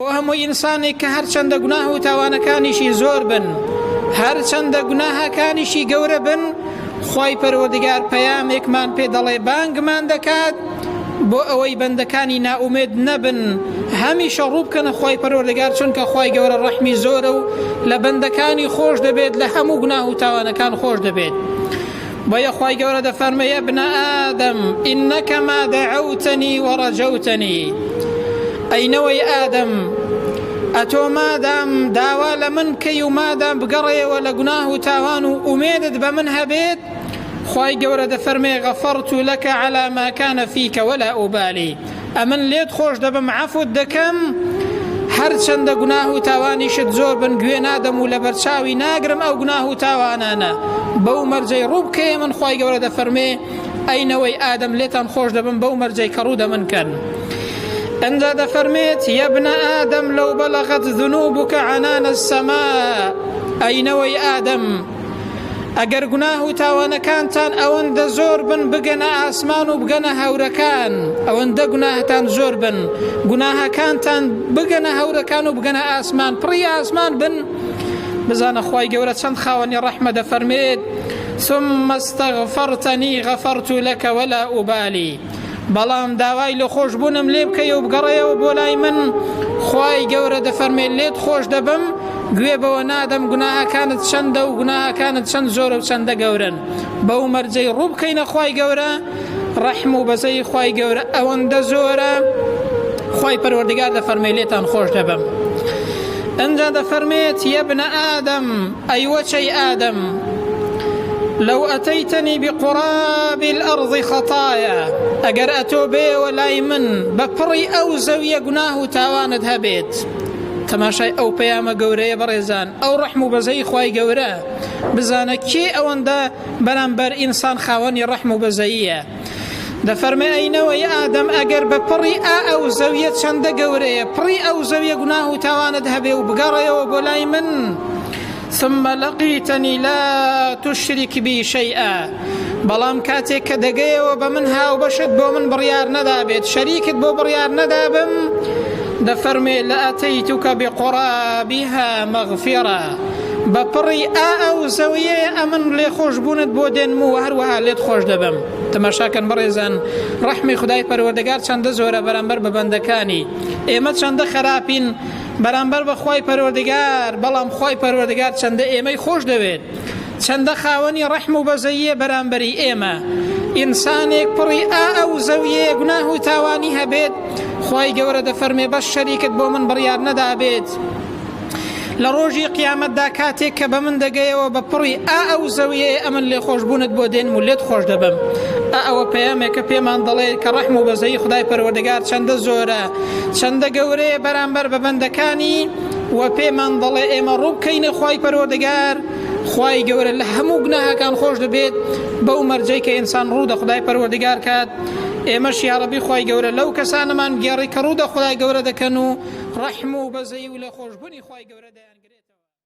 بۆ هەموو ئینسانێک کە هەرچەندە گوناه و تاوانەکانیشی زۆر بن، هەرچەندە گوناهەکانیشی گەورە بن، خوای پەروەردگار پەیامێکمان پێ دەڵێ بانگمان دەکات بۆ ئەوەی بەندەکانی نائومێد نەبن هەمیشە ڕوو بکەنە خوای پەروەردگار چونکە خوای گەورە ڕەحمی زۆرە و لە بەندەکانی خۆش دەبێت لە هەموو گوناه و تاوانەکان خۆش دەبێت. بۆیە خوای گەورە دەفەرمێ يا ابن آدم إنك ما دعوتني ورجوتني ئەی نەوەی ئادەم ئەتۆ مادام داوا لە من بکەی و مادام بگەڕێەوە لە گوناه و تاوان و ئومێدت بە من هەبێت خوای گەورە دەفەرمێ غەفەرت لك على ما كان فيك ولا أبالي ئەمن لێت خۆش دەبم عەفوت دەکەم هەرچەندە گوناه و تاوانیشت زۆر بن گوێ نادەم و لەبەرچاوی ناگرم ئەو گوناه و تاوانانە بەو مەرجەی ڕوو بکەیە من خوای گەورە دەفەرمێ ئەی نەوەی ئادەم لێتان خۆش دەبم بەو مەرجەی کە ڕوو دەمن کەن ئەنجا دەفەرمێت يا ابن آدم لو بلغت ذنوبك عنان السماء ئەی نەوەی ئادەم ئەگەر گوناه و تاوانەکانتان ئەوەندە زۆر بن بگەنە ئاسمان و بگەنە هەورەکان ئەوەندە گوناهتان زۆر بن گوناهەکانتان بگەنە هەورەکان و بگەنە ئاسمان پڕی ئاسمان بن بزانە خوای گەورە چەند خاوەنی ڕەحمە دەفەرمێت ثم استغفرتني غفرت لك ولا أبالي بەڵام داوای لەخۆشبوونم لێ بکەی و بگەڕێیەوە بۆ لای من خوای گەورە دەفەرمێ لێت خۆش دەبم گوێ بەوە نادەم گوناهەکانت چەندە و گوناهەکانت چەند زۆرە و چەندە گەورەن بەو مەرجەی ڕوو بکەینە خوای گەورە ڕەحم و بەزەی خوای گەورە ئەوەندە زۆرە خوای پەروەردگار دەفەرمێ لێتان خۆش دەبم ئەنجا دەفەرمێت یەبنە ئادەم ئەی وەچەی ئادەم لو ئەتەیتەنی بقراب الأرض خطايا ئەگەر ئەتۆ بێەوە لای من بە پڕی ئەو زەویە گوناه و تاوانت هەبێت تەماشای ئەو پەیامە گەورەیە بەڕێزان ئەو ڕەحم و بەزەی خوای گەورە بزانە کێ ئەوەندە بەرامبەر ئینسان خاوەنی ڕەحم و بەزەییە دەفەرمێ ئەی نەوەی ئادەم ئەگەر بە پڕی ئا ئەو زەویە چەندە گەورەیە پڕی ئەو زەویە گوناه و تاوانت هەبێ و بگەڕێەوە بۆ لای من ثم لقیتنی لا تشرک بی شیئا بەڵام کاتێک کە دەگەیەوە بە من هاوبەشت بۆ من بڕیار نەدابێت شەریکت بۆ بڕیار نەدابم دەفەرمێ لەئەتەیتک بقرابها مغفرە بە پڕی ئا ئەو زەویەیە ئەمن لێخۆشبوونت بۆ دێنم و هەروەها لێت خۆش دەبم تەماشاکەن بەڕێزان ڕەحمی خدای پەروەردگار چەندە زۆرە بەرامبەر بە بەندەکانی ئێمە چەندە خراپین بەرامبەر بە خوای پەروەردگار بەڵام خوای پەروەردگار چەندە ئێمەی خۆش دەوێت چەندە خاوەنی ڕەحم و بەزەییە بەرامبەری ئێمە ئینسانێک پڕی ئا ئەو زەویەیە گوناه و تاوانی هەبێت خوای گەورە دەفەرمێ بەس شەریکت بۆ من بڕیار نەدابێت لە ڕۆژی قیامەتدا کاتێک کە بە من دەگەیەوە بە پڕی ئا ئەو زەویەیە ئەمن لێخۆشبوونت بۆ دێنم و لێت خۆش دەبم ئا ئەوە پەیامێکە پێمان دەڵێ کە ڕەحم و بەزەیی خدای پەروەردگار چەندە زۆرە چەندە گەورەیە بەرامبەر بە بەندەکانی و پێمان دەڵێ ئێمە ڕوو بکەینە خوای پەروەردگار خوای گەورە لە هەموو گوناهەکان خۆش دەبێت بەو مەرجەی کە ئینسان ڕوو دە خدای پەروەردگار کات ئێمەش یاڕەبی خوای گەورە لەو کەسانەمان گێڕی کە ڕوو دە خدای گەورە دەکەن و ڕەحم و بەزەیی و لێخۆشبوونی خوای گەورە دەیان.